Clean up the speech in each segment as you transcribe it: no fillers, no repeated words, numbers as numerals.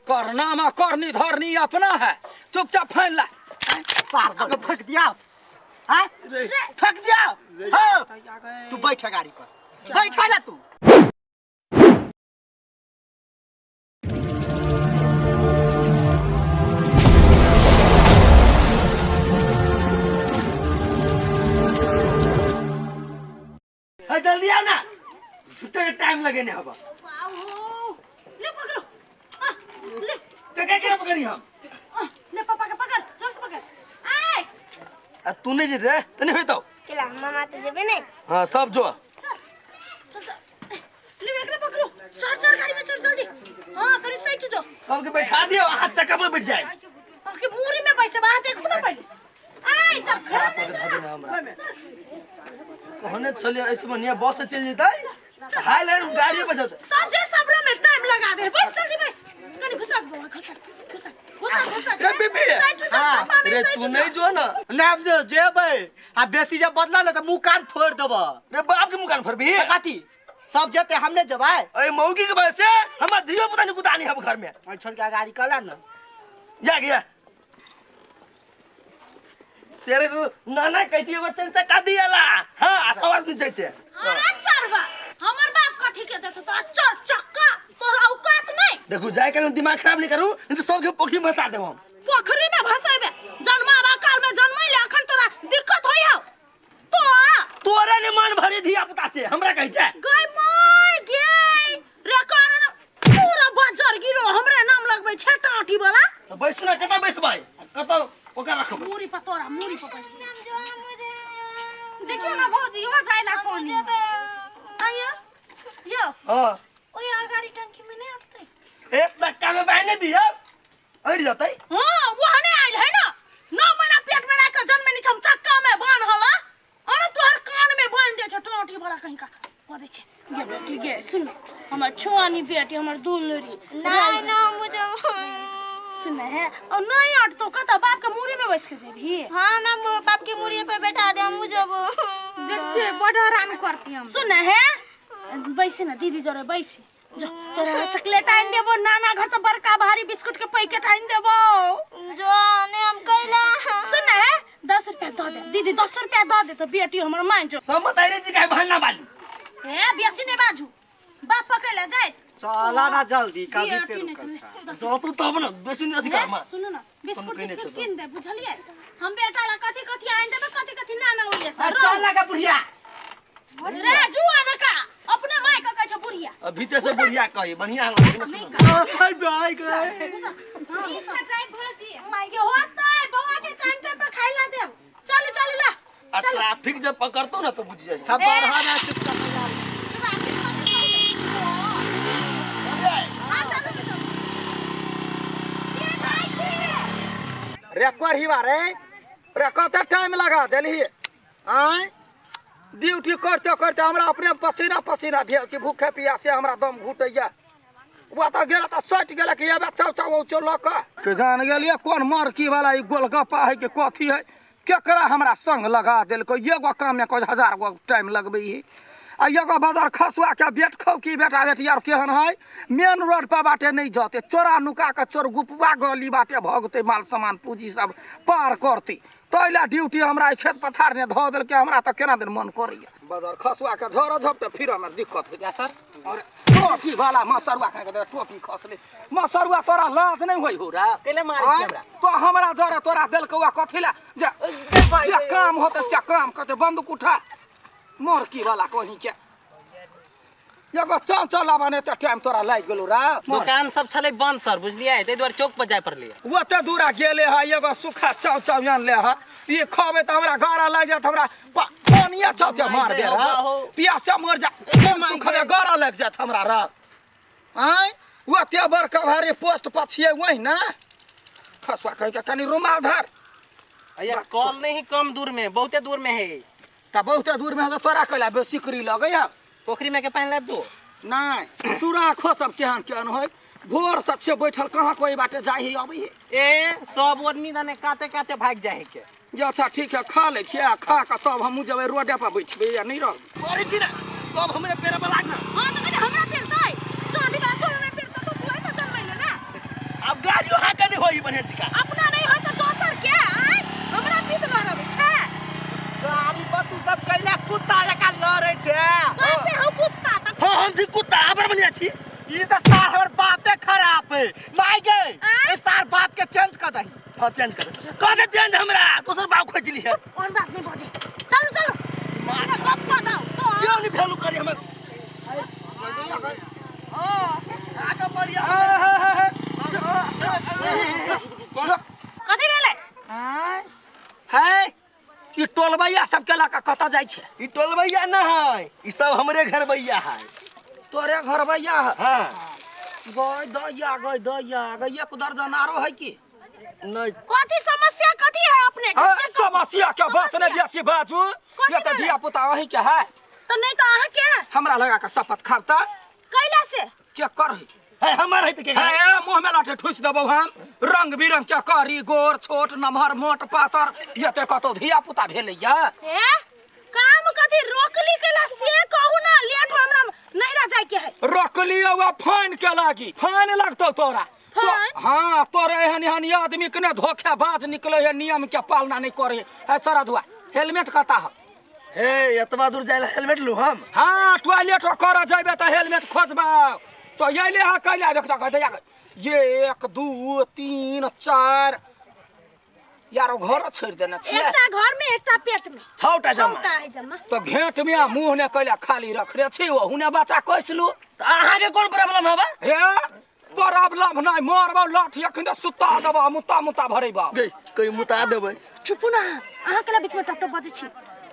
करना में करनी धरनी अपना है, चुपचाप फाइन ला। पार दो फेंक दिया, हाँ फेंक दिया। हाँ तू बैठ गाड़ी पर, बैठ ना तू। अरे जल्दी आओ ना, छुट्टे के टाइम लगे नहीं हवा। ले पकड़ो, आ, ले। तो क्या क्या पकड़ी हम? आ, ले पापा के पकड़, जोर से पकड़। आय आ तू नहीं जीते तो नहीं होता। केला मामा तो जेबे नहीं। हाँ सब जो। चल चल चल, ले एकरा पकड़ो, चढ़ चढ़ गाड़ी में चढ़ जल्दी। हां करी साइड जो। सबके बैठा दियो, हाथ चक्का पर बैठ जाए। के मूरी में बैसे वहां देखो ना पहले। आय तब खराब कर दे ना हमरा। कहने चलिए ऐसे बढ़िया बस से चल जतै, हाई लाइन गाड़ी पर जतै। सब जे सबरो में टाइम लगा दे, बस जल्दी बस। कनी घुसा बउआ, घुसा घुसा घुसा घुसा। रे बीबी। साइड हो जा, पापा में रे साइड तू हो जा। नहीं जो ना। नाम जो जेबै आ बेसी जब बदला ले त मुंह कान फोड़ देब। रे बाप के मुंह कान फोड़बी? त कथी सब जेते हमने जेबै? अरे मौगी के वजह से हमर धियो पुता नहीं कुदानी हम घर में। और छोड़ के गाड़ी कला ना। जा गया। शेरे तो नाना कहती एगो चार चक्का दियाला। हाँ, सब आदमी जैते। अरे चरवा, हमर बाप कथी के देतो तोरा चार चक्का, तोरा औकात नहीं। देखू जाय के दिमाग खराब नहीं करू, नहीं तो सबके पोखरी में भसा देब हम। पोखरी में भसेबे, जन्मावा काल में जन्मैले अखन तोरा दिक्कत होई हौ। तो तोरा ने मन भरे धिया पुता से हमरा कहै छै। गय my गे, रे कारण पूरा बजर गिरो हमरे नाम लगबै छै टाटी वाला। त बैस ना, कतऽ बैसबै? कतऽ ओकरा रखबै? मूरी पर तोरा मूरी पर बैस। देखियो ना भौजी, यो जाइला कोनी। आया यो। हां। ओए अगाड़ी टंकी में नहीं अटतै। एक चक्का में बांध दिया, अड़ जतै। हां, ओहने आइल है ना। 9 महीना पेट में राख के जन्मे नि छम चक्का में बांध होला। अरे तोहर कान में बांध दे छ टाटी वाला कहीं का। बजै छै। गे बेटी गे, सुन हमर छुआनी बेटी हमर दुलरी। नहीं ना मुझे सुन है और नहीं अटतो कत बाप के मूड़ी में बैस के जेबही। हां ना बाप के मूड़ी पे बैठा दे हम जब। देख छे बड़ हरान करती हम। सुन है बैसी ना दीदी जरे बैसी। जो तोरा चॉकलेट आनि देबो, नाना घर से बड़का भारी बिस्कुट के पैकेट आनि देबो। जो ने हम कैला। सुन है 10 रुपया दऽ दे दीदी, 10 रुपया दऽ दे तो बेटी हमर मान जो। सब मत आइरे जी का भरना वाली। ए बेसी नहीं बाजू, बाप पकड़ ले जाए। चला ना जल्दी, कभी बेटी से नहीं रुकल तुमने। छा। जो तू तब ना बेसी नहीं अधिकार मार। सुनो ना, बिस्कुट सुन, बिस्कुट छौ। किन दे बुझलिए। हम बेटा ला कथी कथी आनि देबे, कथी कथी नाना होइए सर। चल लगा बुढ़िया। रे जुआ न का अपने माय के कहै छै बुढ़िया। अभी ते से बुढ़िया कही बढ़िया लगे। हाय बाय गए। जाय भौजी। माय के होतै बौआ के टाइम टाइम पर खाइ ला देब। चलू चलू ला। आ ट्रैफिक जब पकड़तो ना तो बुझ जाई। हम बाहर ना चुप कर जा। रे करही बारे रे कते टाइम लगा देलही? आय ड्यूटी करते करते हमरा अपने पसीना पसीना भेल छी, भूखे पियासे हमरा दम घुटैया। वो तऽ गेल तऽ सटि गेल कि एबे चाउ चाउ चौ लऽ कऽ के जान गेलियै कोन मरकी वाला ई गोलगप्पा है कि कथी है, केकरा हमरा संग लगा देलकै। एगो काम में कोई 1000 गो टाइम लगबै है। आ एगो बाजार खसुआ के बेट खौ की बेटा बेटी आर केहन है, मेन रोड पर बाटे नहीं जते, चोरा नुका के चोर गुपवा गली बाटे भगते, माल सामान पूंजी सब पार करती। तैला ड्यूटी हमरा ई खेत पथार ने धऽ देलकै, हमरा तऽ केना दिन मन करैया। बाजार खसुआ के झड़ झपटे फिर हमरा दिक्कत होइया सर। अरे टोपी वाला मसरुआ खा के दे, टोपी खसले मसरुआ, तोरा लाज नहीं होई हो रे? केले मारै छी हमरा? तो हमरा जरे तोरा देलकौ आ कथी ला जे जे काम होते से काम करते। बंदूक उठा मोरकी वाला कहीं के एगो चाव चाव लाबा ने ते टाइम तोरा लागि गेलो रे। दुकान सब छलै बंद सर, बुझलियै, ताहि दुआरे चौक पर जाय पड़लै। ओते दूरा गेले है, एगो सूखा चाव चाव आनले है, ई खबे त हमरा गरा लागि जात, हमरा पानिया चाव चाव मार दे रे, पियासे मर जा, सुखबे गरा लागि जात हमरा रे। आँय ओते बड़का भारी पोस्ट पर छियै वही ना खसुआ कहि के कनी रुमाल धर। अरे कल नहीं कम दूर में, बहुते दूर में है। त बहुते दूर में है त तोरा कैला बेसिकरी लगैया? पोखरी में के पानि लाबि दो। नहीं सुराखो सब केहन केहन होय, भोर से छियै बैठल, कहाँ कोई बाटे जाइ है अबै है। ए सब आदमी दने काते काते भागि जाइ है के। जे अच्छा ठीक है, खा लै छियै, आ खा के तब हमहूँ जेबै रोडे पर बैठबै या नहीं रहबै। करै छी ना तब हमरे पेड़ पर लाग ना। हां त कनी हमरा पेड़ दै, तो अभी बात तोरा पेड़ तो तू है तो जन्मैले ना। अब गाड़ियो हाँके नहीं होई बढ़िया चिका। अपना नहीं हो तो दोसर के आय हमरा पीत लहरबै छै। गाड़ी पर तू सब कैला कुत्ता जकाँ लड़ै छै। कहते हो कुत्ता त। हाँ, हम छी कुत्ता, अहाँ बढ़िया छी। ई तऽ सार हमर बापे खराब है माय गे। आँय? ए सार बाप के चेंज कर दही। हाँ, चेंज कर दे, कर दे चेंज, हमरा दोसर बाप खोज ली है। और बात नहीं बजे, चलू चलू, हमरा गप कऽ दाउ तो। क्यों नहीं वैल्यू करी हमें? हाँ, आगे बढ़िया। कथी भेलै? है ई टोलबैया सब के लऽ कऽ कतऽ जाइ छै? ई टोलबैया ना है, ई सब हमरे घर भैया है। तोरे घर भैया है? हाँ। गय दैया, गय दैया, गय, एक दर्जन आरो है की? नहीं। कथी समस्या कथी है अपने के? हाँ, समस्या के बात नहीं बेसी बाजू। कथी ये तो भेलै? धिया पुता वही के है। तो नहीं तो अहाँ के हमरा लगा के शपथ खावता। कैला से के करही? है हमर है त के है मुंह में लाठी ठुस देबौ हम। रंग बिरंग के करी, गोर छोट नमहर मोट पातर, ये ते कतौ धिया पुता भेलैया। हे काम कथी रोकली कैला से कहू ना, लेट हो हमरा नहिरा जाय के है। रोकली हुआ फाइन के लागी, फाइन लगतौ तोरा। तो फाइन? हाँ, तोरे एहन एहन आदमी के ने धोखेबाज निकले है, नियम के पालना नहीं करे है। सरधुआ हेलमेट कता है? हे एतबा दूर जाय ला हेलमेट लू हम? हाँ, टॉयलेट कर जाबे त हेलमेट खोजबा तो अइले है कैला देख त दैया ये 1 2 3 4 यार घर छोड़ देने छियै। एकटा घर में एकटा पेट में छौटा जमा। छौटा है जमा। तो घेंट में आ मुंह ने कैला खाली रखने छी, ओहू ने बच्चा कसलू। त अहाँ के कोन प्रॉब्लम हबा? हे प्रॉब्लम नहीं, मारबो लाठी अखन त सुता देबो, मुता मुता भरेबो। गई कहीं मुता देबै। चुपू ना, अहाँ के बीच में टप टप बजै छी।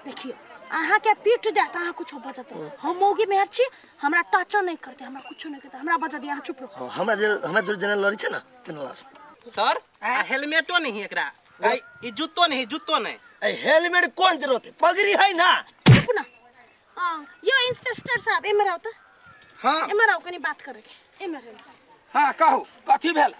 देखियो अहाँ के पीट देत, अहाँ कुछो बजत, हम मौगी मेहर छी, हमरा टचो नहीं करते, हमरा कुछो नहीं करते, हमरा बजत, अहाँ चुप रहो। हाँ, हमरा जे हमरा दूर जना लड़ी छै ना तेना लड़। सर, आ हेलमेटो नहीं एकरा, आ ई जूतो नहीं, जूतो नहीं। ए हेलमेट कोन जरूरत है, पगड़ी है ना। चुप ना। हाँ, यो इंस्पेक्टर साहब एमहर आओ त। हाँ। एमहर आओ, कनी बात करे के। एमहर एमहर। हाँ कहू कथी भेल?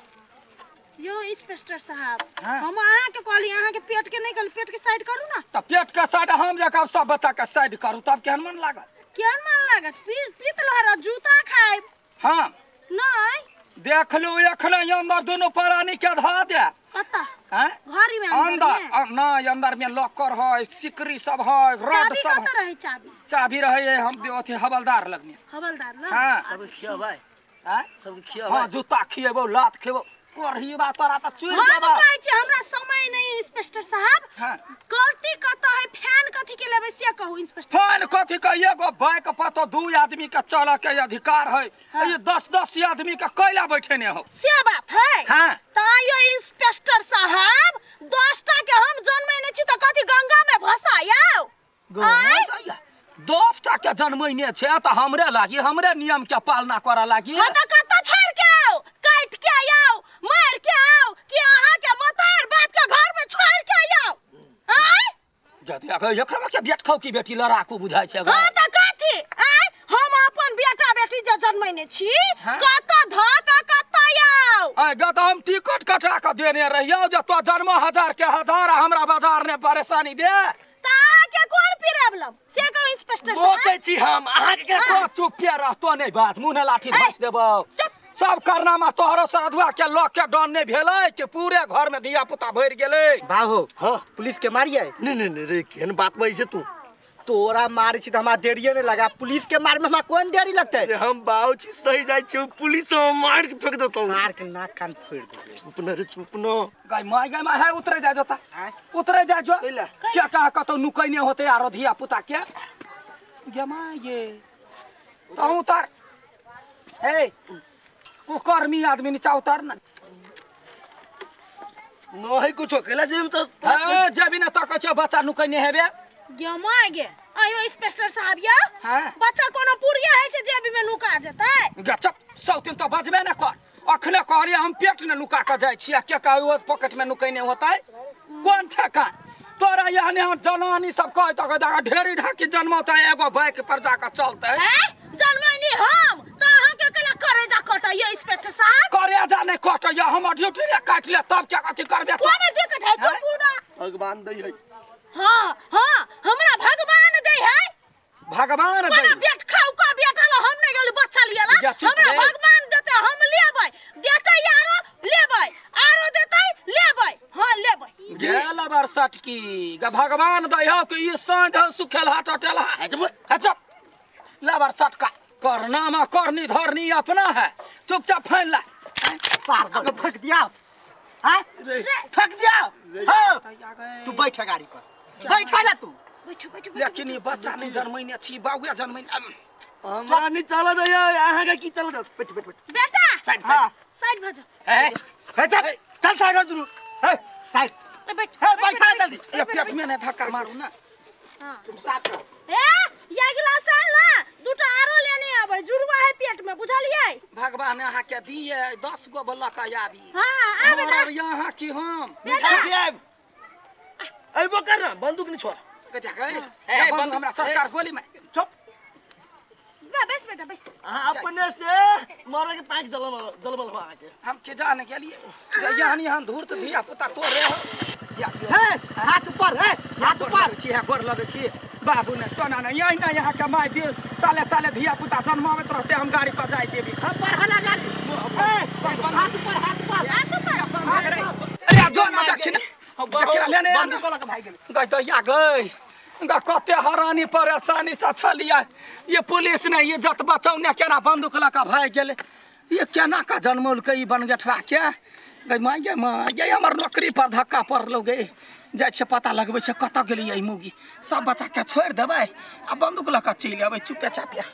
यो इंस्पेक्टर साहब, हाँ। हम अहाँ के कहली, अहाँ के पेट के नहीं कहली, पेट के साइड करू ना। त पेट के साइड हम जकाँ सब बच्चा के साइड करू तब केहन मन लागत? केहन मन लागत? पीत लहर जूता खाइब। हाँ। नहीं। देख लू एखने अंदर दोनों प्राणी के धऽ दे। कतऽ? हैं? घर में अंदर अंदर, में? नहीं, अंदर में लॉकर है, सिकरी सब है, रड चाबी सब कतऽ है। रहे चाबी? चाबी रहे हम अथी हवलदार लग में। हवलदार लग? हाँ। सबके खियाबै। हैं? सबके खियाबै। हाँ, जूता खिएबौ, लात खिएबौ, करही बा तोरा त चुरि हम देबौ। कहै छी हमरा समय नहीं इंस्पेक्टर साहब। हाँ। गलती कतऽ है, फैन कथी के लेबै से कहू इंस्पेक्टर। फैन कथी के? एगो बाइक पर तो 2 आदमी के चलऽ के अधिकार है। हाँ। ये 10-10 आदमी के कैला बैठेने हो? से बात है। हाँ। त आइयो इंस्पेक्टर साहब, 10टा के हम जन्मैने छी त कथी गंगा में भसायौ? आँय? 10टा के जन्मैने छै त हमरे लागी, हमरे नियम के पालना करऽ लागी। हाँ त कतऽ छोड़ के आउ, काटि के आउ, मारि के आउ कि अहाँ के मतार बाप के घर में छोड़ के आउ? आँय? जदि अगर एकरा के बेट खाउ की बेटी लड़ाकू बुझाइ छै गै। हाँ त कथी? आँय? हम अपन बेटा बेटी जे जन्मैने छी, हाँ? कतऽ धऽ कऽ कतऽ आउ? आँय गे, तऽ हम टिकट कटा कऽ देने रहियौ जे तो जन्म 1000 के 1000 आ हमरा बाजार ने परेशानी दे। त अहाँ के कोन प्रॉब्लम से कहू इंस्पेक्टर साहब? बोकै छी हम अहाँ के केना तो चुप रहतो नहीं बात, मुँह ने लाठी ऐ, घस देबौ। चुप। सब करनामा तोहरो सरधुआ के लऽ के डन नहीं भेलै कि पूरे घर में धिया पुता भरि गेलै। बाबू, हाँ। पुलिस के मारिए? नहीं नहीं नहीं रे, केहन बात बजै छै तू? तोरा मारै छी त हमरा देरिये नहीं लगा, पुलिस के मार में हमरा कोन देरी लगतै? अरे हम बाबू छी, सही जाइ छी, पुलिस हम मार के फेंक देतौ। मार के नाक कान फोड़ि देबै। चुप न रे, चुप न। गय my, गय my, है उतरे जा जोता, उतरे जा जो। कैला? क्या कहा कतौ नुकैने होतै आरो धिया पुता के। गे my गे, तहूँ उतर। हे कुकर्मी आदमी, नीचा उतर न। नहीं कुछो कैला जेबी त हे जेबी न त कहै छियौ बच्चा नुकैने हेबे। गे my गे, आयो इंस्पेक्टर साहब या। हाँ। बच्चा कोनो पुरिया है से जेबी में नुका जेतै? गे चुप, सौतिन त बजबे न कर। अखने कहलियै हम पेट ने नुका के जाइ छियै, के कहै ओ पॉकेट में नुकैने होतै? कोन ठेकान तोरा एहन एहन जनानी सब कहै त कहै ढेरी ढाकी जन्मतै, एगो बाइक पर जाके चलतै। हैं? जन्मैनी हम त अहाँ के केला करेजा कटैया इंस्पेक्टर साहब? करेजा नहीं कटैया, हमर ड्यूटी ने काटि ले तब क्या कथी करबे? कोन दिक्कत है? चुप ना। भगवान दै है। हाँ हाँ, हमरा भगवान दै है। भगवान दै। कोना बेट खाउ का बेटा ला हम नहीं गेली बच्चा लियला। या चुप हमरा रे। भगवान देते हम लेबै, देते यारो लेबै। लबर सटकी ग भगवान दहो कि ई साँझ हो सुखेलहा टटेलहा। अच्छा लबर सटका करना में करनी धरनी अपना है, चुपचाप फैन ला। पार दो ठोक दिया। हैं, ठोक दिया। हाँ, तू बैठ गाड़ी पर, बैठ ना तू। बैठो बैठो। लेकिन ई बच्चा नहीं जन्मैने छी, बाबुआ जन्मैने। हमरा नहीं चला जाइए, अहाँ के की चला जात? बैठ बैठ बैठ। बेटा साइड हाँ। साइड। साइड भजो। ए हे चल चल साइड हो दुनू। हे साइड। ए बैठ। हे बैठा जल्दी। ए पेट में नहीं धक्का मारू ना। तुम साथ रहो। ए ये अगला साल ना दूटा आरो लेने आबै, जुड़वा है पेट में, बुझलियै? भगवान अहाँ के दिए 10 गो लऽ कऽ आबी। हाँ आबे ना। मरब यहाँ कि हम बेटा अइबो कर ना, बंदूक नहीं छोड़। कथी कहै? ए, बंदूक हमरा सरकार गोली में। चुप। बे, बैस बेटा बैस। अहाँ अपने से मरे के पाँच जलमल जलमल हो अहाँ के। हम के जाने के लिए यहाँ यहाँ धूर्त धिया पुता तोरे हो। हे हाथ ऊपर, हे हाथ ऊपर। छी है, गोर लगै छी बाबू ने सोना ने यही ना यहाँ के माय दे साले साले धिया पुता जन्माबैत रहते, हम गाड़ी पर जाय देबी। हम पर हला गाड़ी। हे हाथ ऊपर, हाथ ऊपर। अरे जो ना देखी ना देखी लेने आना। बंदूक लऽ के भागि गेलै। गई दैया गई गा कते हरानी परेशानी से छलियै। ये पुलिस ने इज्जत बचौने केना बंदूक लऽ कऽ भागि गेलै। ये केना का जन्मौलकै ई बनगेठवा के? गई माय गे माय गे, हमर नौकरी पर धक्का पड़लौ गे। जाइ छियै पता लगबै छै कतऽ गेलियै ई मौगी। सब बच्चा के छोड़ि देबै आ बंदूक लऽ कऽ चलि अबै चुपे चापे।